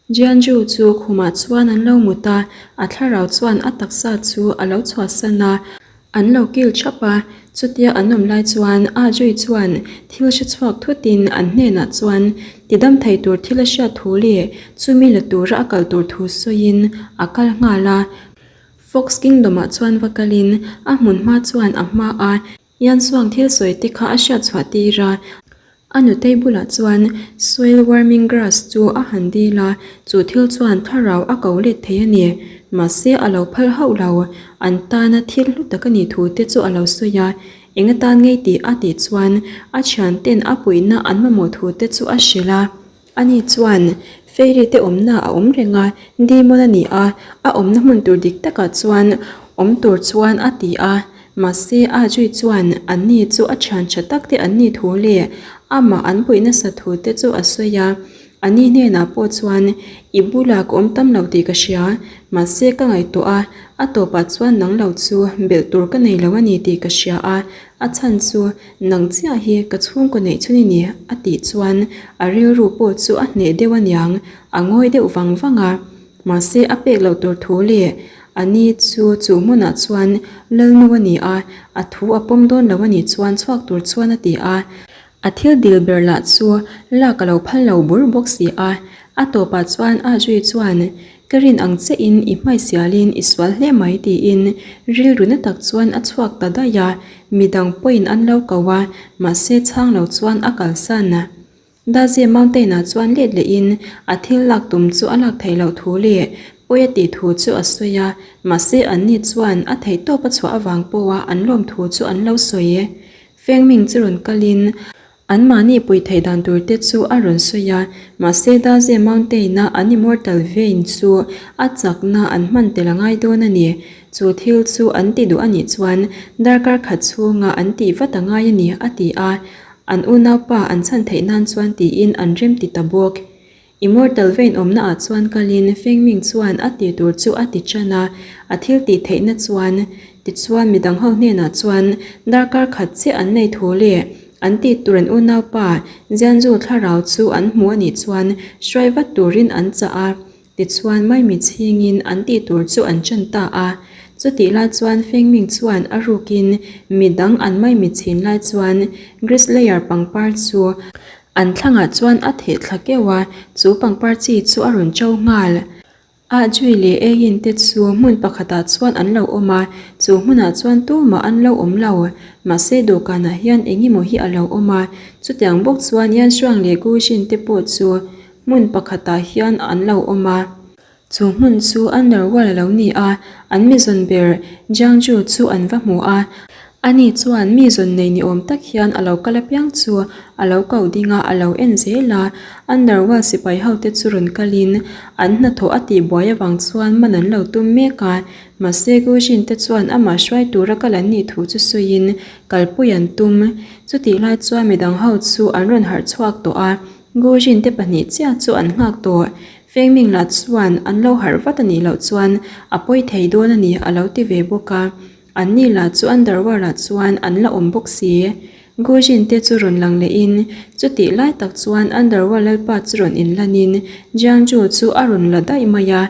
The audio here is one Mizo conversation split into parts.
Jianju chu khumah chuan an lo mut a, a thlarau chuan a taksa chu a lo chhuahsan a, an lo kil thap a. Chutia an awm lai chuan A Jui chuan thil hre chhuak thutin an hnenah chuan tidam thei tur thil a hriat thu leh chumi la tura a kal tur thu sawiin a kal nghal a. Fox Kingdom-ah chuan va kalin a hmun hma chuan a hma a. Yansuang thil sawi te kha a hriat chhuah tir a, a nutei bulah chuan soil warming grass chu a han dil a, chu thil chuan thlarau a ko let thei a ni. Mahse a lo phal hauh lo, an tana thil hlu tak a nih thu te chu a lo sawi a, eng atan ngei tih a tih chuan a thianten a puihna an mamawh thu te chu a hrilh a. Ani chuan Fairy te awmna a awm reng a, demon a ni a, a awmna hmun tur dik takah chuan awm tur chuan a ti a. Mahse Ajui chuan anni chu a thian tha tak te an nih thu leh amah an puih nasa thu te chu a sawi a. Ani hnenah pawh chuan I bulah ka awm tam lo tih ka hria, mahse ka ngaihtuah a, a tawpah chuan nang lo chu belh tur ka nei lo a ni tih ka hria a, a chhan chu Nang chiah hi ka chhungkaw neih chhun i ni a tih chuan a rilru pawh chu a hneh deuh aniang, a ngawi deuh vang vang a. Mahse a pek loh tur thu leh a ni chu chu hmunah chuan Lalnu a ni a, a thu a pawm dawn lo a nih chuan chhuak tur chuan a ti a. A thil dil ber lah chu lak a lo phal lo bur bawk si a. A tawpah chuan a zui chuan Ka rin ang che in i hmaisialin i sual hle mai tiin rilru na tak chuan a chhuak ta daih a, midang pawhin an lo ko a, mahse chhang lo chuan a kalsan. Daze Mountain ah chuan let lehin a thil lak tum chu a lak theih loh thu leh pawi a tih thu chu a sawi a, mahse anni chuan a theihtawp a chhuah avang pawha an lawm thu chu an lo sawi. Fengming chu rawn kalin Anmahni pui theih dan tur te chu a rawn sawi a, mahse Daze Mountain-a an Immortal Vein chu a chakna an hman tel a ngai dawn a ni. Chu thil chu an ti duh a nih chuan darkar khat chhunga an tih vat a ngai a ni, a ti a. An unaupa an chhan theih nan chuan tiin an rem ti ta bawk. Immortal vein awmna ah chuan kalin Fengming chuan a tih tur chu a ti tan a, a thil tih theihna chuan tichuan midang ho hnenah chuan darkar khat chiah an nei thu leh an tih tur an unaupa Jianzu thlarau chu an hmu a nih chuan hruai vat turin an chah a, tichuan maimi chhingin an tih tur chu an tan ta a. Chutih lai chuan Fengming chuan a rukin midang an maimi chhin lai chuan Grislayer pangpar chu An thlangah chuan a theh thla keuh a, chu pangpar chi chu a rawn cho nghal. Ah Jui leh Ayin te chu hmun pakhatah chuan an lo awm a, chu hmunah chuan tumah an lo awm lo. Mahse dawhkanah hian eng emaw hi a lo awm a, chutiang bawk chuan Yan Shuang leh Gu Jin te pawh chu hmun pakhatah hian an lo awm a. Chu hmun chu underworld a lo ni a, an mi zawn ber Jiang Ju chu an va hmu a. Ani chuan mi zawn nei ni awm tak hian a lo kal apiang chu a lo koh ding a, a lo en zel a. Underworld sipai hote chu rawn kalin an hnathawh a tih buai avang chuan man an lo tum mek a. Mahse Gu Jin te chuan amah hruai tura kal an nih thu chu sawiin kalpui an tum. Chutih lai chuan midang ho chu an rawn harh chhuak tawh a, Gu Jin te pahnih chiah chu an nghak tawh. Fengming lah chuan an lo harh vat a nih loh chuan a pawi thei dawn a ni a lo ti ve bawk a. Anni lah chu underworld ah chuan an la awm bawk si. Gujin te chu rawn lang lehin chutih lai tak chuan underworld lalpa chu rawn inlanin Jiangju chu a rawn la daih mai a.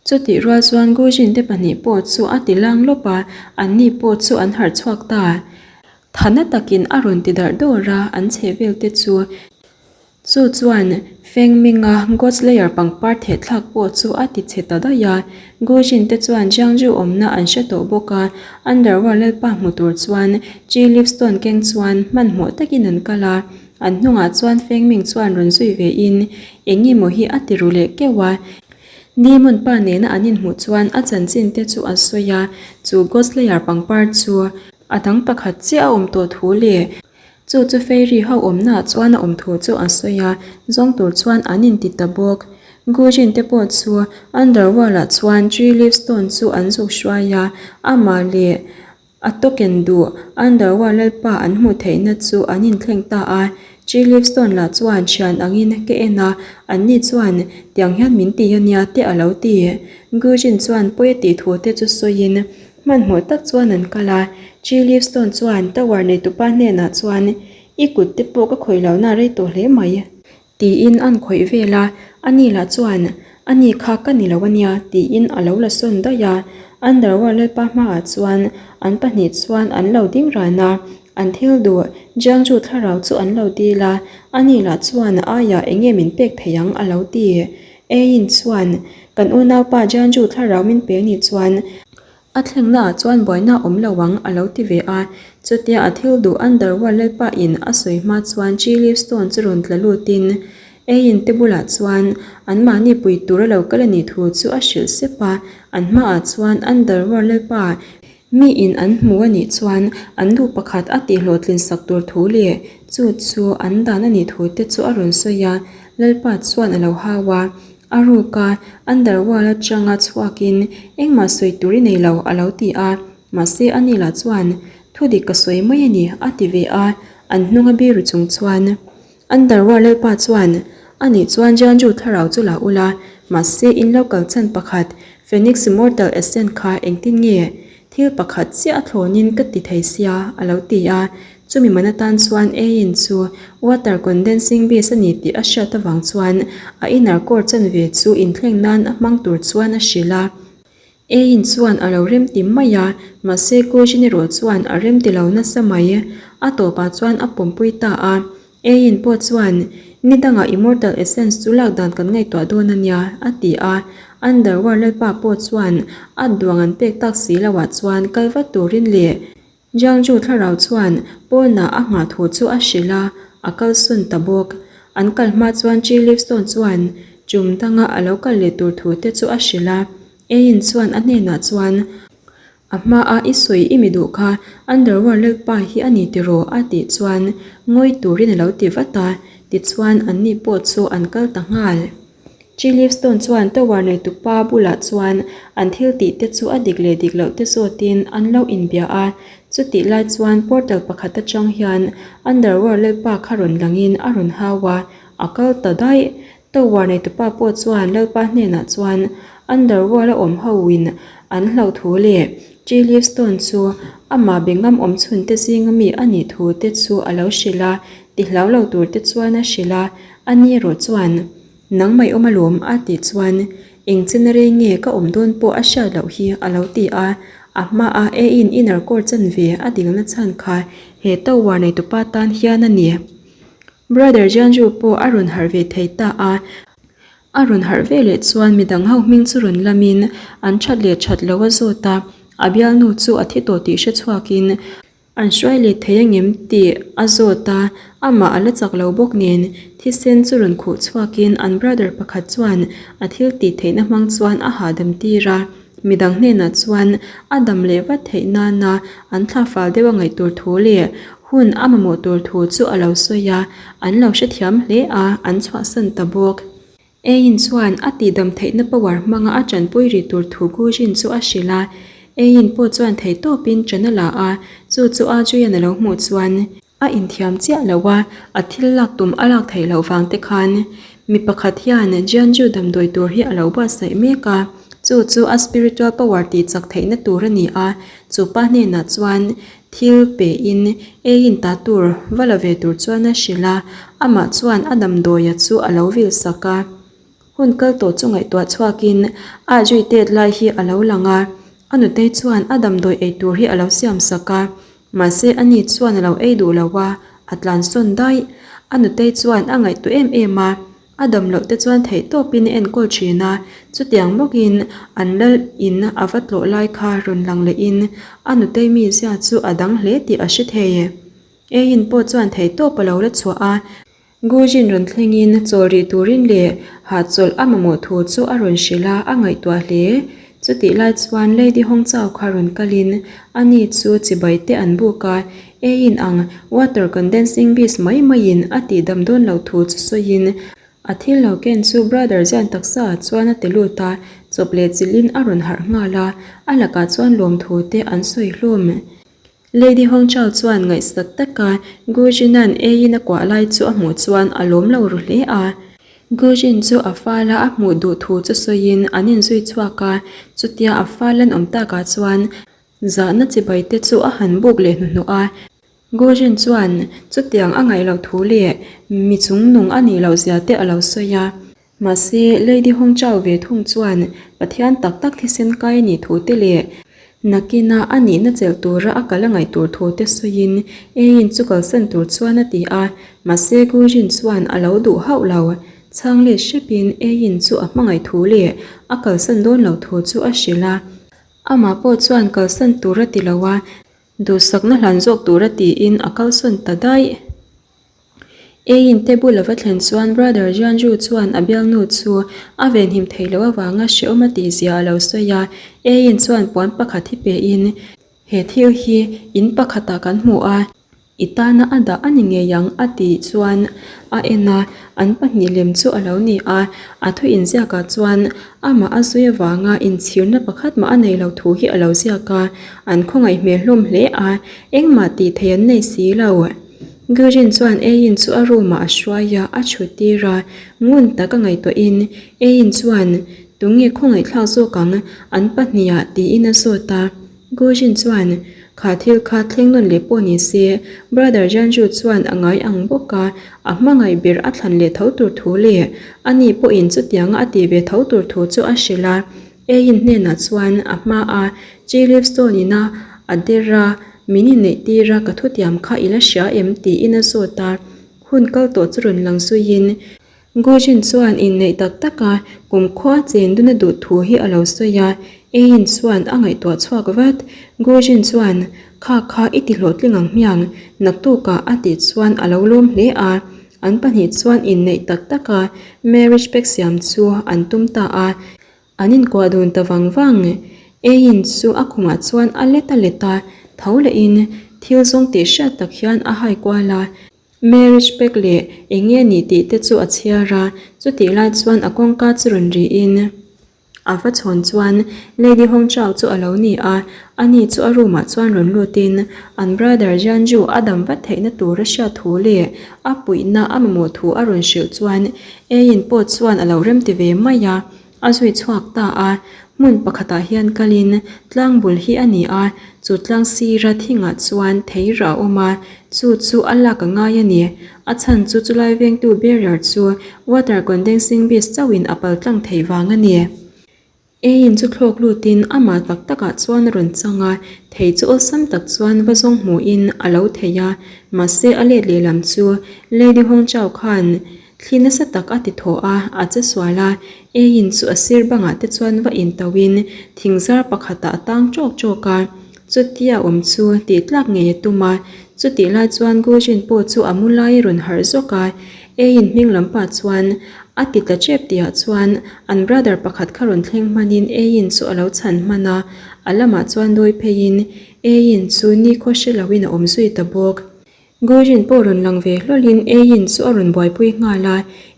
Chutih rual chuan Gujin te pahnih pawh chu a ti lang lawp a, anni pawh chu an harh chhuak ta. Thana takin a rawn ti darh dawr a, an chhehvel te chu. Chu chuan Feng Ming-a God Slayer pangpar thehthlak pawh chu a ti chhe ta daih a. Gu Jin te chuan Jiangzhu awmna an hre tawh bawk a, Underworld lalpa hmu tur chuan Chi Leaf Stone keng chuan hmanhmawh takin an kal a. An hnungah chuan Feng Ming chuan rawn zui ve in eng nge maw hi a ti ru leh keuh a. Demon pa nena an inhmuh chuan a chanchin te chu a sawi a, chu God Slayer pangpar chu a dang pakhat chiah a awm tawh thu leh Chu chu Fairy ho awmnaah chuan a awm thu chu a sawi a, zawng tur chuan an inti ta bawk. Gujin te pawh chu Underworld ah chuan Tree Leaf Stone chu an zuk hruai a, amah leh a token duh Underworld lalpa an hmuh theihna chu an inthleng ta a. Tree Leaf Stone lah chuan thian angin ka en a, anni chuan tiang hian min ti a nia te a lo ti. Gujin chuan pawi a tih thu te chu sawiin Hmanhmawh tak chuan an kal a, Chi Livestone chuan tower neitupa hnenah chuan, I kut te pawh ka khawih lohna rei tawh hle mai. Tiin a'n khawih vel a, ani lah chuan, Ani kha ka ni lo a nia, tiin a lo la sawn daih a. Underworld lalpa hmaah chuan an pahnih chuan an lo ding ran a, an thil duh Jiangju thlarau chu an lo dil a, ani lah chuan aiah eng nge min pek thei ang a lo ti. Eiin chuan, Kan unaupa Jiangju thlarau min pe ni chuan, A thlengnaah chuan buaina a awm lo ang a lo ti ve a. Chutia a thil duh Underworld lalpa in a sawi hma chuan Chi Leaf Stone chu rawn tla lutin Eiin te bulah chuan anmahni pui tur a lo kal a nih thu chu a hrilh sep a. An hmaah chuan Underworld lalpa mi in an hmu a nih chuan an duh pakhat a tihhlawhtlin sak tur thu leh chu chu an dan a nih thu te chu a rawn sawi a. Lalpa chuan a lo hau a. A ruk a, Underworld atanga chhuakin engmah sawi tur i nei lo a lo ti a, mahse ani lah chuan thu dik ka sawi mai a ni a ti ve a, an hnung a biru chung chuan Underworld lalpa chuan ani chuan Jianju thlarau chu la ula, mahse in lo kal chhan pakhat Phoenix Immortal Ascent kha engtin nge Thil pakhat chiah a thlawnin ka ti thei sia, a lo ti a. Chumi man atan chuan Ain chu water condensing base a ni tih a hriat avang chuan a inner core chanve chu inthleng nan a hmang tur chuan a hrilh a. Ain chuan a lo remti mai a, mahse Kujin erawh chuan a remti lo nasa mai. A tawpah chuan a pawmpui ta a. Eiin pawh chuan, Ni dangah Immortal Essence chu lak dan kan ngaihtuah dawn a nia, a ti a. Underworld lalpa pawh chuan a duang an pek tak si loah chuan kal vat turin leh Jiangju thlarau chuan pawnah a nghah thu chu a hrilh a, a kalsawn ta bawk. An kal hma chuan Chi Livestone chuan chum danga a lo kal leh tur thu te chu a hrilh a. Eiin chuan a hnenah chuan, A hmaa i sawi i mi duh kha Underworld lalpa hi a ni tiraw? a tih chuan ngawi turin a lo ti vat a, tichuan anni pawh chu an kal ta nghal. Chi Livestone chuan tower neitupa bulah chuan an thil tih te chu a dik leh dik loh te zawtin an lo inbia a, chutih lai chuan portal pakhat atang hian Underworld lalpa kha rawn langin a rawn hau a, a kal ta daih. Tower neitupa pawh chuan Lalpa hnenah chuan Underworld a awm ho in an hlauh thu leh Chi Livestone chu amah be ngam awm chhun te zinga mi a nih thu te chu a lo hrilh a, ti hlau lo tur te chuan a hrilh a, a ni erawh chuan Nangmah i awm alawm a tih chuan Eng chena rei nge ka awm dawn pawh a hriat loh hi a lo ti a, a hmaa Eiin inner core chanve a dilna chhan kha he tower neitupa tan hian a ni. Brother Jianju pawh a rawn harh ve thei ta a, a rawn harh ve leh chuan midang ho hming chu rawn lamin an that leh that lo a zawt a, a bialnu chu a thi tawh tih hre chhuakin an hruai leh thei angem tih a zawt a, amah a la chak lo bawk nen thisen chu rawn khuh chhuakin an brother pakhat chuan a thil tih theihna hmang chuan a hahdam tir a. Midang hnenah chuan a dam leh vat theih nana an thla fal deuh a ngaih tur thu leh hun a mamawh tur thu chu a lo sawi a, an lo hrethiam hle a, an chhuahsan ta bawk. Eiin chuan a tihdam theihna power hmanga a tanpui rih tur thu Gujin chu a hrilh a, Eiin pawh chuan theihtawpin ṭan a la a, chu chu a Juian a lo hmuh chuan, A inthiam chiah lo a, a thil lak tum a lak theih loh vang te khan mi pakhat hian Jianju damdawi tur hi a lo buatsaih mek a, chu chu a spiritual power tih chak theihna tur a ni a, chu pa hnenah chuan thil pe in ei in ta tur va la ve tur chuan a hrilh a, amah chuan a damdawia chu a lo vil sak a. Hun kal tawh chu ngaihtuah chhuakin a zui tet lai hi a lo lang a, a nutei chuan a damdawi ei tur hi a lo siam sak a, Mahse a ni chuan a lo ei duh lo a, a tlansawn daih. A nutei chuan a ngaihtuah em em a, a dam loh te chuan theihtawpin a enkawl thin a, chutiang bawkin an lal in a va tlawh lai kha rawn lang lehin a nutei mizia chu a dang hle tih a hre thei. Eiin pawh chuan theihtawp a lo la chhuah a. Gujin rawn thlengin chawl rih turin leh hahchawlh a mamawh thu chu a rawn hrilh a, a ngaihtuah hle. Chutih lai chuan Lady Hong Chau kha rawn kalin ani chu chibai te an buk a, eiin ang water condensing beast mai maiin a tihdam dawn loh thu chu sawiin a thil lo ken chu Brother Zian taksa ah chuan a ti lut a, chawp leh chilhin a rawn harh nghal a, a lakah chuan lawmthu te an sawi hlawm. Lady Hong Chau chuan ngaihsak taka Gu Jin-a'n eiin a kuah lai chu a hmuh chuan a lawm lo ru hle a. Gu Jin chu a fala a hmuh duh thu chu sawiin an inzui chhuak a, chutia a fal an awm takah chuan zahna chibai te chu a han buk leh hnuhnawh a. Gojin chuan chutiang a ngaih loh thu leh mi chungnung a nih loh zia te a lo sawi a. Mahse, Lady Hong Chau ve thung chuan Pathian tak tak thisen kai a nih thu te leh nakina a nihna chelh tura a kal a ngaih tur thu te sawiin Ain chu kalsan tur chuan a ti a, mahse Gujin chuan a lo duh hauh lo. Chhang let hrepin Ain chu a hmangaih thu leh a kalsan dawn lo thu chu a hrilh a. Amah pawh chuan kalsan tur a ti lo a, duhsakna hlan zawk tur a tiin a kalsawn ta daih. Eiin te bul a va thlen chuan Brother Jianju chuan a bialnu chu a venhim theih loh avanga hrehawm a tih zia a lo sawi a. Eiin chuan puan pakhat hi pehin, He thil hi in pakhatah kan hmu a, i tana a dah a ni ngei ang a tih chuan a en a, an pahnih lem chu a lo ni a. A thu inziakah chuan amah a zui avanga inchhirna pakhat mah a nei lo thu hi a lo ziak a, an khawngaih hmel hlawm hle a, engmah tih theih an nei si lo. Gyujin chuan Aein chu a room ah a hruai a, a chhut tir a, ngun tak a ngaihtuahin Aein chuan Tunge khawngaihthlak zawk ang an pahniha tiin a zawt a. Gyujin chuan Kha thil kha thleng nawn leh pawh ni se, Brother Jianju chuan a ngai ang bawk a, a hmangaih ber a thlan leh tho tur thu leh ani pawhin chutianga a tih ve tho tur thu chu a hrilh a. Aein hnenah chuan a hma a Chi Livestone ina a der a, Min inneih tir a, ka thutiam kha i la hria em? tiin a zawt a. Hun kal tawh chu rawn lang zuiin Gujin chuan inneih tak tak a, kumkhua chen duna duh thu hi a lo sawi a. Eiin chuan a ngaihtuah chhuak vat. Gujin chuan, Kha kha i ti hlawhtling ang hmiang, naktukah a tih chuan a lo lawm hle a. An pahnih chuan inneih tak tak a, marriage pact siam chu an tum ta a. An inkuah dun ta vang vang. Eiin chu a khumah chuan a let a let a, tho lehin thil zawng tih hriat tak hian a hai kual a. Marriage pact leh eng nge ni tih te chu a chhiar a, chutih lai chuan a kawngka chu rawn rihin a va chhawn chuan Lady Hong Chao chu a lo ni a, ani chu a room ah chuan rawn lutin an brother Jianju a dam vat theihna tur a hriat thu leh a puihna a mamawh thu a rawn hrilh chuan Eiin pawh chuan a lo remti ve mai a. A zui chhuak ta a, hmun pakhatah hian kalin tlang bul hi a ni a, chu tlang sira thingah chuan theira a awm a, chu chu a lak a ngai a ni. A chhan chu chulai vengtu barrier chu water condensing beast chauhin a pal tlang theih vang a ni. Eiin chu thlawk lutin amah tak takah chuan a rawn chang a, thei chu awlsam tak chuan va zawng hmuhin a lo thei a, mahse a let lehlam chu Lady Hong Chao khan Thli nasa tak a ti thaw a, a che sual a, Eiin chu a sir bangah te chuan va intauhin thingzar pakhatah a tang ṭawk ṭawk a, chutia awm chu tih tlak ngei a tum a, chutih lai chuan Gujin pawh chu a mu lai a rawn harh zawk a, Eiin hming lam pah chuan a ti tla ṭep tihah chuan an brother pakhat kha rawn thleng hmanin Eiin chu a lo chhan hman a, a lamah chuan dawi pheiin Eiin chu nikhaw hre loin a awm zui ta bawk. Gujin pawh rawn lang ve hlawlin Eiin chu a rawn buaipui nghal a,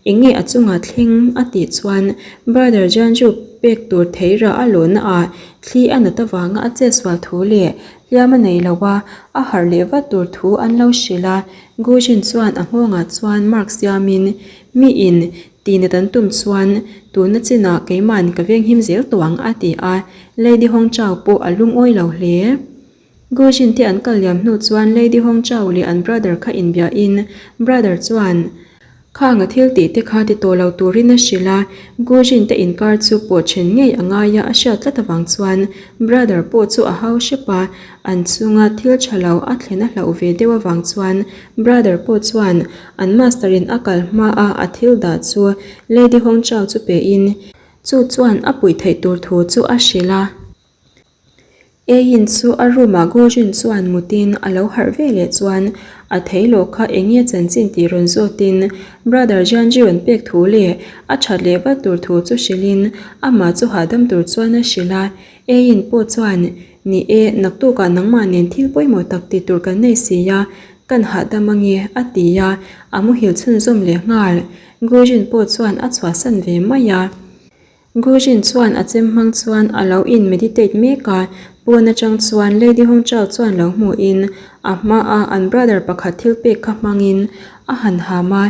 eng nge a chungah thleng a tih chuan Brother Jianju pek tur theira a lawhna ah thli a nat avanga a chetsual thu leh hliam a nei lo a, a harh leh vat tur thu an lo hrilh a. Gujin chuan a nghawngah chuan mark siamin mi in tihnat an tum chuan tuna chinah keima'n ka venghim zel tawh ang a ti a, Lady Hong Chao pawh a lungawi lo hle. Gujin te an kal liam hnu chuan Lady Hong Chao leh an brother kha inbia in brother chuan khang a thil tih te kha ti tawh lo turin a hrilh a, Gujin te inkar chu pawh then ngei a ngai a a hriat tlat avang chuan brother pawh chu a hau hrep a, an chunga thil tha lo a thlen a hlauh ve deuh avang chuan brother pawh chuan an master in a kal hma a a thil dah chu Lady Hong Chao chu pe in chu chuan a puih theih tur thu chu a hrilh a. Eiin chu a room ah Gojin chuan mutin a lo harh ve leh chuan a thei loh kha eng nge chanchin tih rawn zawtin Brother Jianji rawn pek thu leh a that leh vat tur thu chu hrilhin amah chu hahdam tur chuan a hrilh a. Eiin pawh chuan, Ni e, naktukah nangmah nen thil pawimawh tak ti tur kan nei si a, kan hahdam ange a ti a, a muhil chhunzawm leh nghal. Gojin pawh chuan a chhuahsan ve mai a. Gujin chuan a chem hmang chuan a lo in meditate mek a, pawn atang chuan Lady Hong Chao chuan lo hmuhin a hmaa an brother pakhat thil pek kha hmangin a han ham a,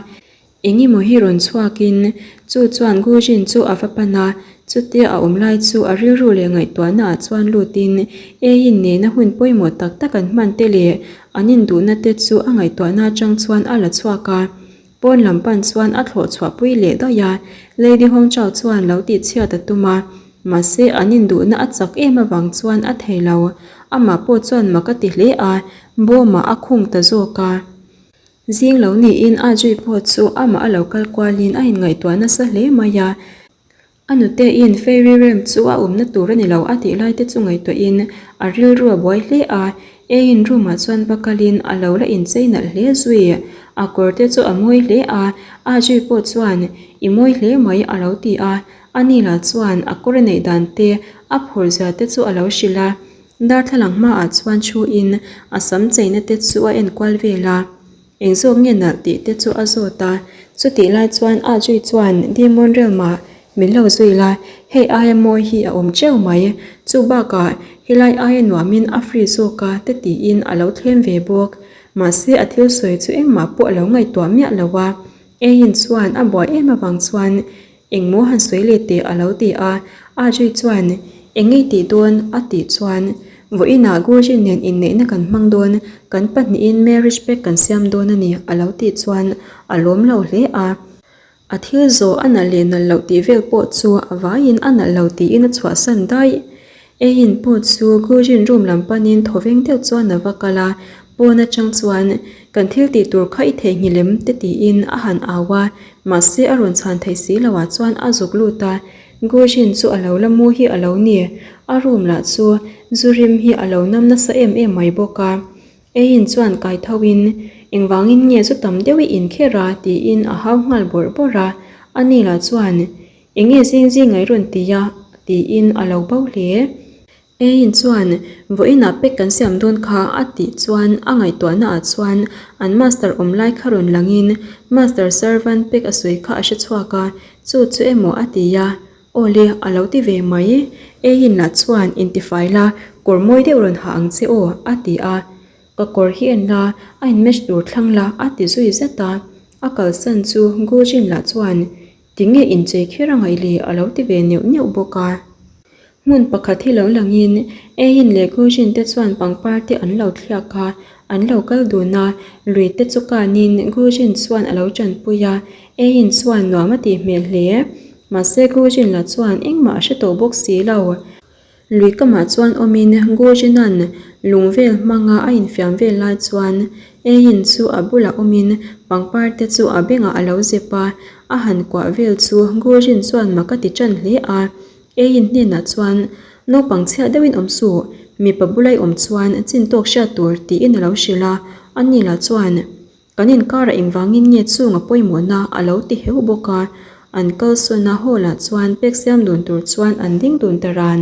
engemaw hi rawn chhuakin chu chuan Gujin chu a va pan a. Chutia a awm lai chu a rilru leh ngaihtuahna ah chuan lutin eiin nena hun pawimawh tak tak an hman te leh an induhna te chu a ngaihtuahna atang chuan a la chhuak a. Pawn lam pan chuan a thlawh chhuah pui leh daih a, Lady Hong Chau chuan lo tih chhiat a tum a, mahse an induhna a chak em avang chuan a thei lo. Amah pawh chuan mak a ti hle a, bawmah a khung ta zawk a. Zing lo niin a zui pawh chu amah a lo kal kualin a inngaihtuah nasa hle mai a. A nutein Fairy Realm chu a awmna tur a ni lo a tih lai te chu ngaihtuahin a rilru a buai hle a, Ein room ah chuan va kalin a lo la inchei nalh hle zui. A kawr te chu a mawi hle a, a zui pawh chuan I mawi hle mai a lo ti a, ani lah chuan a kawr a neih dan te, a phur zia te chu a lo hrilh a. Darthlalang hmaah chuan thu in a sam cheina te chu a enkual vel a. Eng zawk nge nalh tih te chu a zawt a, chutih lai chuan a zui chuan Demon Realm ah min lo zui la, hei aia mawi hi a awm teuh mai, chu bakah helai aia nuamin a free zawk a te tiin a lo thlem ve bawk. Mahse a thil sawi chu engmah pawh a lo ngaihtuah miah lo a, Eiin chuan a buai em avang chuan Engmaw han sawi leh teh a lo ti a, Ajay chuan Eng ngei tih dawn? a tih chuan Vawiinah Gurjin nen inneihna kan hmang dawn, kan pahnihin marriage pact kan siam dawn a ni a lo tih chuan a lawm lo hle a. A thil zawh a nalh leh nalh loh tih vel pawh chu a vaiin a nalh lo tiin a chhuahsan daih. Eiin pawh chu Gurjin room lam panin thawveng deuh chuan a va kal a, pawn atang chuan Kan thil tih tur kha i theihnghilh em? te tiin a han au a, mahse a rawn chhan theih si loh ah chuan a zuk lut a, Gurjin chu a lo la mu hi a lo ni, a room lah chu zu rim hi a lo nam nasa em em mai bawk a. Eiin chuan kai tho in, Engvangin nge zu tam deuh i inkher a? tiin a hau nghal bawrh bawrh a, ani lah chuan Enge zing zing ai rawn ti a? tiin a lo bo hle. Eiin chuan, Vawiinah pek kan siam dawn kha a tih chuan a ngaihtuahna ah chuan an master awm lai kha rawn langin master servant pek a sawi kha a hre chhuak a, chu chu emaw a ti a, Awle a lo ti ve mai. Eiin lah chuan intifai la kawr mawi deuh rawn ha ang che aw a ti a. Ka kawr hi en la, a in match tur thlang la a ti zui zet a. A kalsan chu Gujin lah chuan Tinge inchei kher a ngaih le a lo ti ve neuh neuh bawk a. Hmun pakhat hi lo langin Eiin leh Gujin te chuan pangpar te an lo thliak a, an lo kal dun a, lui te chu kanin Gujin chuan a lo tanpui a, Eiin chuan nuam a tih hmel hle. Mahse Gujin la chuan engmah a hre tawh bawk si lo. Lui kamah chuan awmin Gurjina'n lung vel hmanga a infiam vel lai chuan Eiin chu a bulah awmin pangpar te chu a bengah a lo zep a, a han kuah vel chu Gurjin chuan mak a ti ṭan hle a. Eiin hnenah chuan, Naupang chhiah deuhin awm suh, mipa bula i awm chuan chin tawk hriat tur tiin a lo hrilh a, ani lah chuan, Kan inkarah engvangin nge chung a pawimawhna a lo ti heu bawk a, an kalsawn a hall ah chuan pek siam dun tur chuan an ding dun ta ran.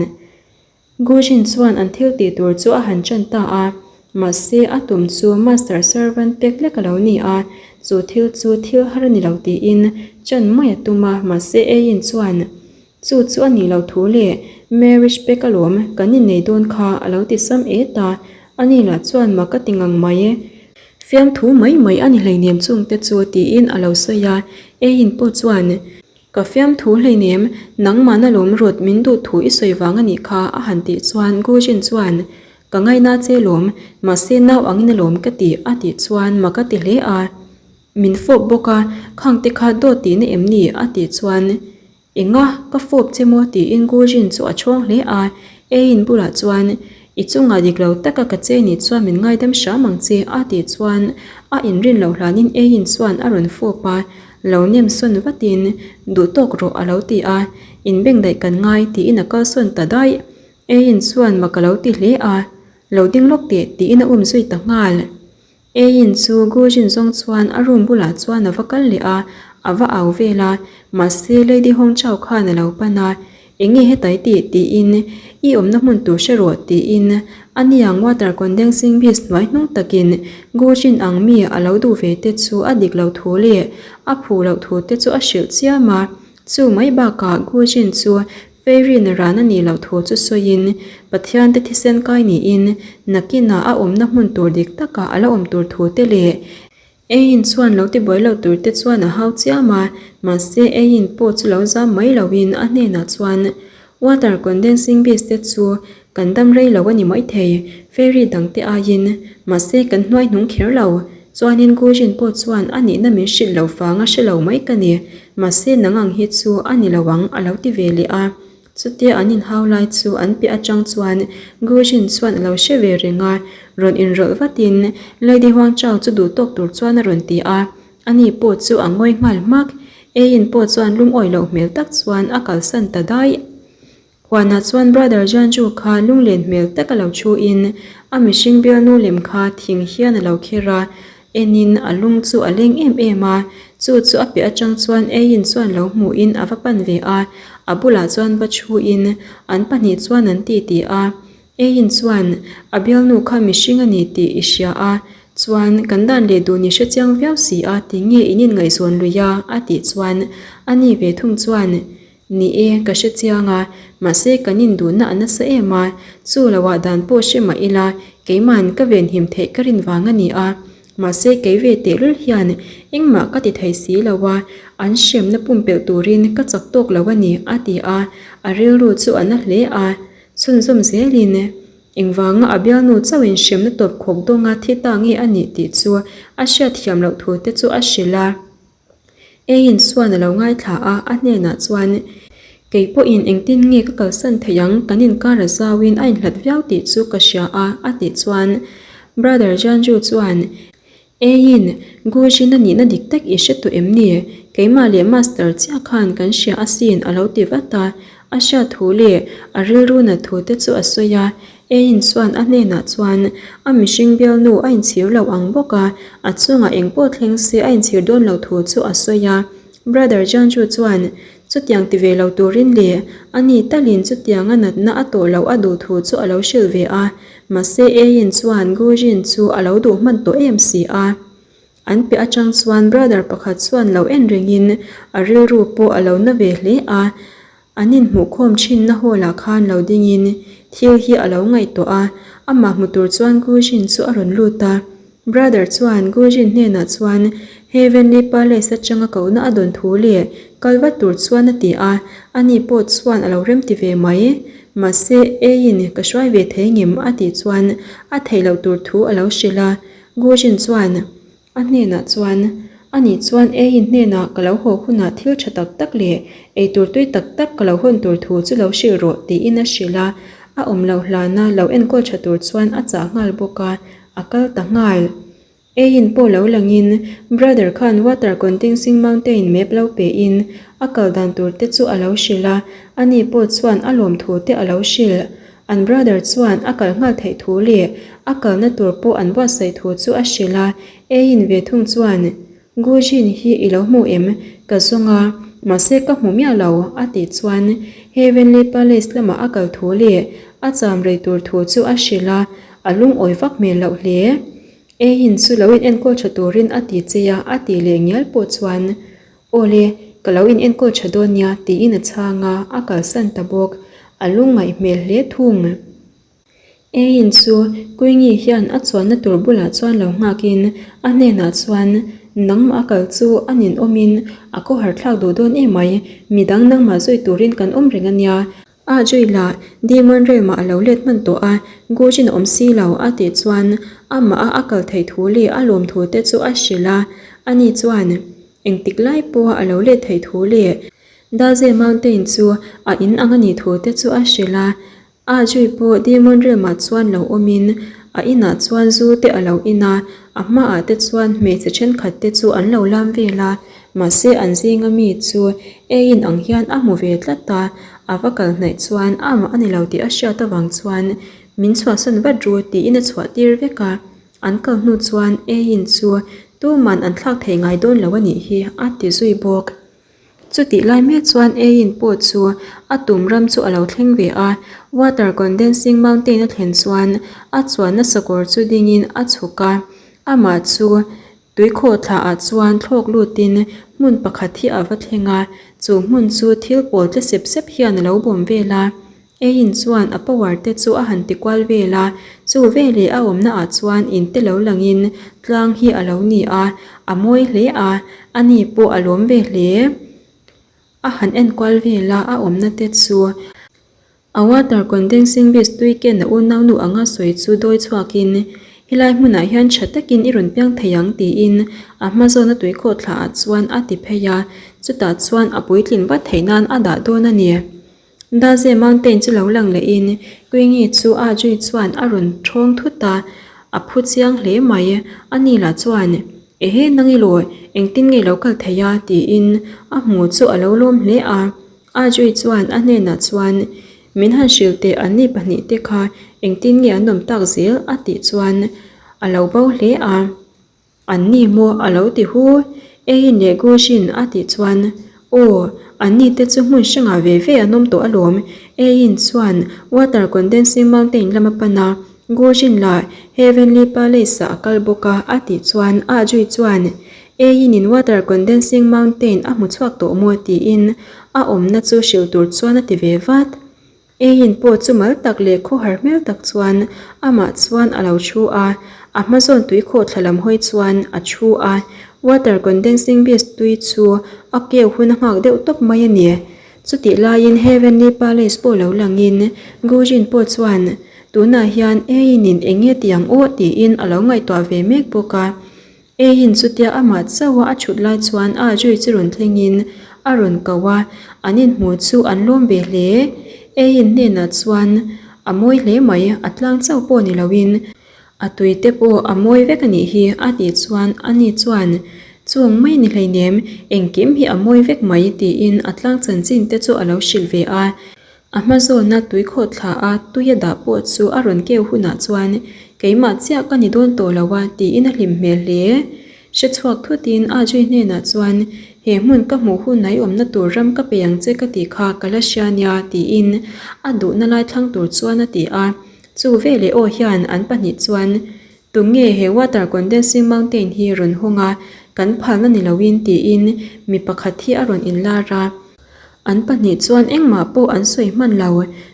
Gujin chuan an thil tih tur chu a han ṭan ta a, mahse a tum chu master servant pek lek a lo ni a, chu thil chu thil har a ni lo tiin ṭan mai a tum a, mahse Eiin chuan Chu chu a nih loh thu leh marriage pack alawm kan innei dawn kha a lo ti sam et a, ani lah chuan mak a ti ngang mai e. Fiamthu mai mai a ni hleinem chungte chu tiin a lo sawi a, Eiin pawh chuan Ka fiamthu hleinem, nangmahna lawm rawt min duh thu i sawi vang a nih kha a han tih chuan Gujin chuan Ka ngaina che lawm, mahse nau angin alawm ka ti a tih chuan mak a ti hle a. Min fawp bawk a, khangte kha dawt tihna em ni a tih chuan Enga, ka fawp che maw tiin Gurjin chu a chhawng hle a, Eiin bulah chuan I chungah dik lo taka ka che nih chuan min ngaidam hram ang che a tih chuan a inrin loh hlanin Eiin chuan a rawn fawp a, lo nem sawn vatin Duh tawk rawh a lo ti a, Inbengdaih kan ngai tiin a kalsawn ta daih. Eiin chuan mak a lo ti hle a, Lo ding lawk teh tiin a um zui ta nghal. Eiin chu Gujin zawng chuan a room bulah chuan a va kal leh a, a va au vel a, mahse Lady Hong Chau khan a lo pan a, Enge hetai tih? tiin I awmna hmun tur hre rawh tiin a niang water condensing beast hnuai hnung takin Gujin ang mi a lo duh ve te chu a dik lo thu leh a phu loh thu te chu a hrilh chiam a, chu mai bakah Gujin chu Fairy na ran a nih loh thu chu sawiin, Pathian te thisen kai niin nakinah a awmna hmun tur dik takah a la awm tur thu te leh Eiin chuan lo tibuai lo tur te chuan a hau chiam a, mahse Eiin pawh chu lo zam mai loin a hnenah chuan Water condensing beast te chu kan dam rei lo a ni maithei, fairy dang te aiin, mahse kan hnuai hnung kher lo. Chuanin Gujin pawh chuan a nihna min hrilh lo vang a hre lo mai ka ni, mahse nang ang hi chu a ni lo ang a lo ti ve leh a. Chutia an inhau lai chu an piah atang chuan Gujin chuan a lo hre ve reng a, rawn inrawlh vatin Lady Huang Chao chu duh tawk tur chuan a rawn ti a, ani pawh chu a ngawi nghal hmak. Eiin pawh chuan lungawi loh hmel tak chuan a kalsan ta daih. Huanah chuan Brother Jianju kha lunglen hmel tak a lo thu in a mihring bialnu lem kha thing hian a lo kher a, Enin a lung chu a leng em em a, chu chu a piah atang chuan Eiin chuan lo hmuhin a va pan ve a, a bulah chuan va thuin an pahnih chuan an ti ti a. Eiin chuan, A bialnu kha mihring a ni tih i hria a, chuan kan dan leh duh ni hrechiang viau si a ti nge in inngaihzawn lui a? a tih chuan a ni ve thung chuan, Ni e, ka hre chiang a, mahse kan induhna a nasa em a, chu loah dan pawh hre mah ila, keima'n ka venhim theih ka rin vang a ni a, mahse kei ve tehlul hian engmah ka ti thei si lo a, an hremna pumpelh turin ka chak tawk lo a ni, a ti a, a rilru chu a na hle a, chhunzawm zelin engvanga a bialnu chauhin hremna tawp khawk dawnga thi ta nge a nih tih chu a hriatthiam loh thu te chu a hrilh a. Eiin chuan a lo ngaithla a, a hnenah chuan, Kei pawhin engtin nge ka kalsan theih ang, kan inkar a zauin a inhlat viau tih chu ka hria a, a tih chuan Brother Jianju chuan, Eiin, Gujin a nihna dik tak i hre tawh em ni? Keimah leh Master chiah khan kan hria asin a lo ti vat a, a hriat thu leh a rilru nat thu te chu a sawi a, Ein chuan a hnenah chuan a mihring bialnu a inchhir lo ang bawk a, a chungah eng pawh thleng se a inchhir dawn lo thu chu a sawi a. Brother Jianju chuan chutiang ti ve lo turin leh a ni talin chutianga natna a tawh loh a duh thu chu a lo hrilh ve a, mahse Ein chuan Gu Jin chu a lo duh hman tawh em si a. An piah atang chuan brother pakhat chuan lo en rengin a rilru pawh a lo na ve hle a. An inhmuhkhawm thinna hall-ah khan lo dingin thil hi a lo ngaihtuah a, amah hmu tur chuan Gujin chu a rawn lut a. Brother chuan Gujin hnenah chuan Heavenly Palace atanga kohna a dawn thu leh kal vat tur chuan a ti a, ani pawh chuan a lo remti ve mai. Mahse, Eiin ka hruai ve thei ngem a tih chuan a theih loh tur thu a lo hrilh a. Gujin chuan. A hnenah chuan, Ani chuan Eiin hnenah ka lo haw hunah thil tha tak tak leh eitur tui tak tak ka lo hawn tur thu chu lo hrilh rawh tiin a hrilh a, a awm loh hlana lo enkawl tha tur chuan a chah nghal bawk a, a kal ta nghal. Eiin pawh lo langin Brother khan Water Condensing Mountain map lo pein a kal dan tur te chu a lo hrilh a, ani pawh chuan a lawm thu te a lo hrilh. An brother chuan a kal nghal theih thu leh a kalna tur pawh an buatsaih thu chu a hrilh a, Eiin ve thung chuan, Gujin hi i lo hmu em? Ka zawng a, mahse ka hmu miah lo, a tih chuan Heavenly Palace lamah a kal thu leh a cham rei tur thu chu a hrilh a, a lungawi vak hmel loh hle. Eiin chu lo in enkawl tha turin a ti che a, a tih leh ngial pawh chuan, Awle, ka lo in enkawl tha dawn nia tiin a chhang a, a kalsan ta bawk. A lungngaih hmel hle thung. Eiin chu Kuingi hian a chuanna tur bulah chuan lo nghakin a hnenah chuan, Nangmah a kal chu a ninawmin a khawhar thlak duh dawn emai, midang nangmah zui turin kan awm reng a nia. A zui lah Demon Realm ah a lo let hman tawh a, Gujin a awm si lo a tih chuan amah a a kal theih thu leh a lawm thu te chu a hrilh a, ani chuan engtik lai pawha a lo let theih thu leh Daze Mountain chu a in ang a nih thu te chu a hrilh a. A zui pawh Demon Realm ah chuan lo awmin a inah chuan zu te a lo in a, a hmaah te chuan hmeichhe thenkhat te chu an lo lam vel a, mahse an zinga mi chu eiin ang hian a hmu ve tlat a, a va kal hnaih chuan amah a ni lo tih a hriat avang chuan min chhuahsan vat ru tiin a chhuah tir vek a, an kal hnu chuan eiin chu tuman an thlak thei ngai dawn lo a nih hi a ti zui bawk. Chutih lai mek chuan Eiin pawh chu a tum ram chu a lo thleng ve a, Water Condensing Mountain a thlen chuan a chuanna sakawr chu dingin a chhuk a, amah chu tuikhawh thlaah chuan thlawk lutin hmun pakhat hi a va thleng a, chu hmun chu thil pawl tle sep sep hian a lo bawm vel a. Eiin chuan a power te chu a han ti kual vel a, Chu veleh a awmna ah chuan in te lo langin tlang hi a lo ni a, a mawi hle a, ani pawh a lawm ve hle. A han enkual vel a, a awmna te chu. A water condensing beast tui ken a unaunu anga sawi chu dawi chhuakin, Helai hmunah hian tha takin i rawn piang thei ang tiin a hma zawna tui khawhthla ah chuan a ti phei a, chutah chuan a puitlin vat theih nan a dah dawn a ni. Daze Mountain chu lo lang lehin Queenie chu a zui chuan a rawn thawng thut a, a phu chiang hle mai. Ani lah chuan, Ehe nang i law, engtin nge lo kal thei a? tiin a hmu chu a lo lawm hle a. Ajui chuan a hnenah chuan, Min han hrilh teh anni pahnihte kha engtin nge an awm tak zel? a tih chuan a lo bo hle a. Anni maw? a lo ti hu. Eiin leh Gujin a tih chuan, Aw, anni te chu hmun hrangah ve ve an awm tawh alawm. Eiin chuan Water Condensing Mountain lam a pan a, Gujin lah Heavenly Palace-ah a kal bawk a a tih chuan Ajui chuan, Eiin in Water Condensing Mountain a hmu chhuak tawh maw tiin a awmna chu hrilh tur chuan a ti ve vat. Eiin pawh chu mal tak leh khawhar hmel tak chuan amah chuan a lo thu a, a hma zawn tui khawhthla lam hawi chuan a thu a. Water Condensing Beast tui chu a keu hun a nghak deuh tawp mai a ni. Chutih laiin Heavenly Palace pawh lo langin Gujin pawh chuan tunah hian Eiin in eng nge ti ang aw tiin a lo ngaihtuah ve mek bawk a. Eiin chutia amah chauha a thut lai chuan a Joy chu rawn thlengin a rawn ko a, an inhmuh chu an lawm ve hle. Eiin hnenah chuan a mawi hle mai, a tlang chauh pawh ni loin a tui te pawh a mawi vek a nih hi a tih chuan ani chuan Chung mai ni hleinem, engkim hi a mawi vek mai tiin a tlang chanchin te chu a lo hrilh ve a. A hma zawna tui khawhthla a tui a dah pawh chu a rawn keu hunah chuan keimah chiah ka ni dawn tawh lo a tiin a hlim hmel hle. Hre chhuak thutin Ajay hnenah chuan he hmun ka hmuh hun a i awmna tur ram ka pe ang che ka tih kha ka la hria nia tiin a duhna lai thlang tur chuan a ti a. Chu veleh aw hian an pahnih chuan Tunge he water condensing mountain hi rawn hawng a kan phalna ni loin tiin mi pakhat hi a rawn inlar a. An pahnih chuan engmah pawh an sawi hman lo.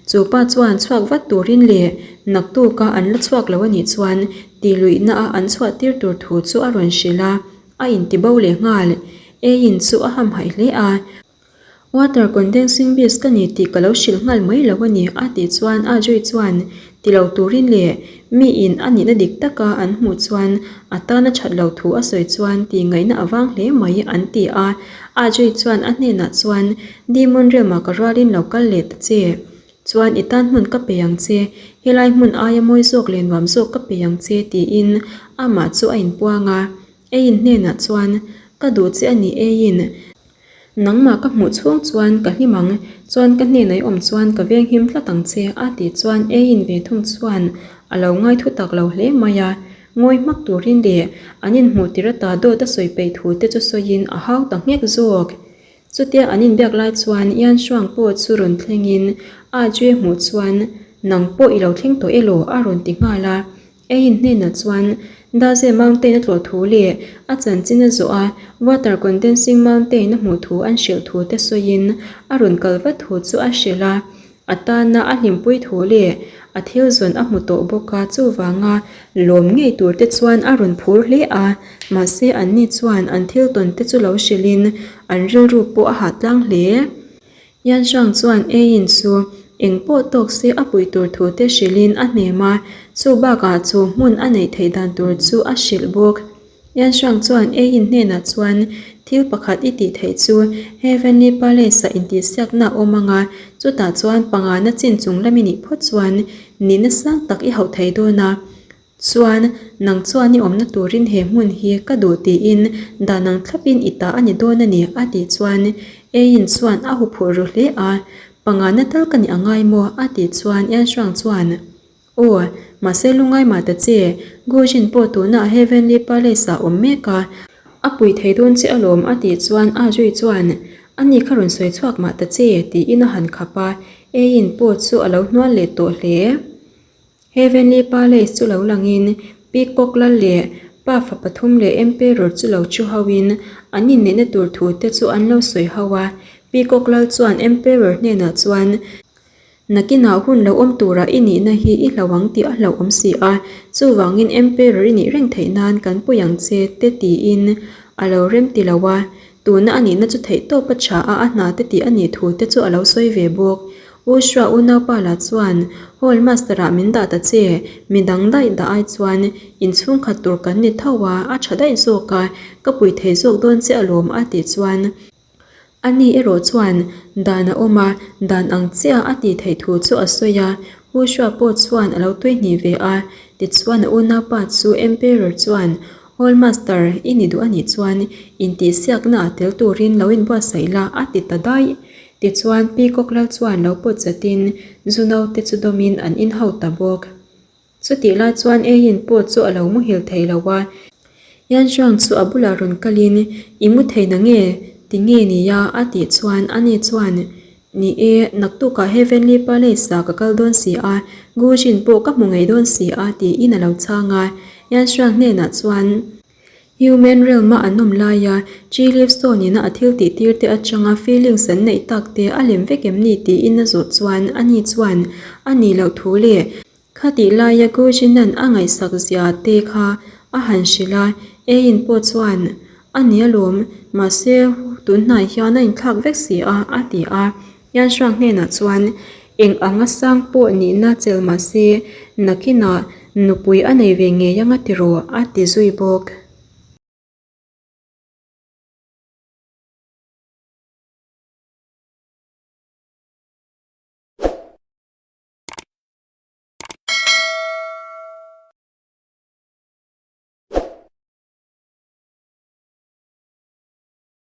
Chu pa chuan chhuak vat turin leh naktuka an la chhuak lo anih chuan tihluihna a an chhuah tir tur thu chu a rawn hrilh a, a intibo leh nghal. Eiin chu a hamhaih hle a. Water condensing beast ka ni tih ka lo hrilh nghal mai lo a ni a tih chuan Ajay chuan ti lo turin leh mi in a nihna dik taka an hmuh chuan a tana that lo thu a sawi chuan tih ngaihna a vang hle mai an ti a. Ajay chuan a hnenah chuan Demon Realm-ah ka rualin lo kal leh ta che. Chuan i tan hmun ka pe ang che, helai hmun aia mawi zawk leh nuam zawk ka pe ang che tiin amah chu a inpuang a. Eiin hnenah chuan Ka duh che a ni Eiin. Nangmah ka hmuh chhung chuan ka hlim ang, chuan ka hnenah i awm chuan ka veng him tlat ang che a tih chuan Eiin ve thung chuan a lo ngai thu tak lo hle mai a, ngawi hmak turin leh an inhmuh tir ata dawt a sawi peih thu te chu sawiin a hau ta nghek zawk. Chutia an inbiak lai chuan Ian Shuang pawh chu rawn thlengin A Jue hmuh chuan nang pawh i lo thleng tawh elaw a rawn ti nghal a. Eiin hnenah chuan Daze Mountain a tlawh thu leh a chanchin a zawh a, Water Condensing Mountain a hmuh thu an hrilh thu te sawiin a rawn kal vat thu chu a hrilh a. A tana a hlimpui thu leh a thil zawn a hmu tawh bawk a, chuvanga lawm ngei tur te chuan a rawn phur hle a, mahse anni chuan an thil tawn te chu lo hrilhin an rilru pawh a hah tlang hle. Yan Zhuang chuan Eiin chu eng pawh tawk se a puih tur thu te hrilhin a hnem a, chu bakah chu hmun a neih theih dan tur chu a hrilh bawk. Yan Zhuang chuan Eiin hnenah chuan thil pakhat i tih theih chu Heavenly Palace-ah intihsiakna a awm ang a, chutah chuan pangana chin chung lam i nih phawt chuan nihna sang tak i hauh thei dawn a. Chuan, nang chuan i awmna turin he hmun hi ka duh tiin dan ang thlapin i ta a ni dawn a ni a tih chuan Eiin chuan a huphurh ru hle a, Pangana tal ka ni a ngai maw? a tih chuan Yanxuang chuan, Aw, mahse lungai mah ta che, Gujin pawh tunah Heavenly Palace ah awm mek a, a pui thei dawn che alawm a tih chuan A Zui chuan, Ani kha rawn sawi chhuak mah ta che tiin a han khap a, Eiin pawh chu a lo hnual leh tawh hle. Heavenly Palace chu lo langin Peacock lal leh pa fa pathum leh Emperor chu lo thu hoin an inneihna tur thu te chu an lo sawi ho a. Peacock lal chuan Emperor hnenah chuan. Nakinah hun lo awm turah i nihna hi i hlo ang tih a hlauhawm si a, chuvangin Emperor i nih reng theih nan kan pui ang che te tiin a lo rem ti lo a. Tuna a nihna chu theih tawp a tha a, a hna te tih a nih thu te chu a lo sawi ve bawk. U Shua unaupa lah chuan, Hall Master ah min dah ta che, midang daih dah ai chuan inchhungkhat tur kan ni tho a, a tha daih zawk a, ka pui thei zawk dawn che alawm a tih chuan, Ani erawh chuan dan a awm a, dan ang chiah a tih theih thu chu a sawi a, Hushua pawh chuan a lo tuihnih ve a, tichuan a unaupa chu Emperor chuan Hall Master i ni duh anih chuan intihsiakna ah tel turin lo inbuatsaih la a ti ta daih. Tichuan Peacock lal chuan lo pawt chatin zu naute chu dawmin an inhau ta bawk. Chutih lai chuan Eiin pawh chu a lo muhil thei lo a, Yan Zhuang chu a bulah rawn kalin, I mu thei na nge? Ti nge nia? a tih chuan ani chuan, Ni e, naktukah Heavenly Palace ah ka kal dawn si a, Gu Jin pawh ka hmu ngei dawn si a tiin a lo chhang a. Yan Zhuang hnenah chuan, Human realm a an awm laia Chi Livestone ina a thil tih tir te atanga feelings an neih tak te a lem vek em ni tiin a zawh chuan ani chuan a nih loh thu leh khatih laia Gu Jinan a ngaihsak zia te kha a han hrilh a, Ein pawh chuan a ni alawm mahse tunhnai hian a inthlak vek si a a ti a. Yan Shuang hnenah chuan eng anga sang pawh nihna chel mahse nakinah nupui a nei ve ngei anga tiraw a ti zui bawk.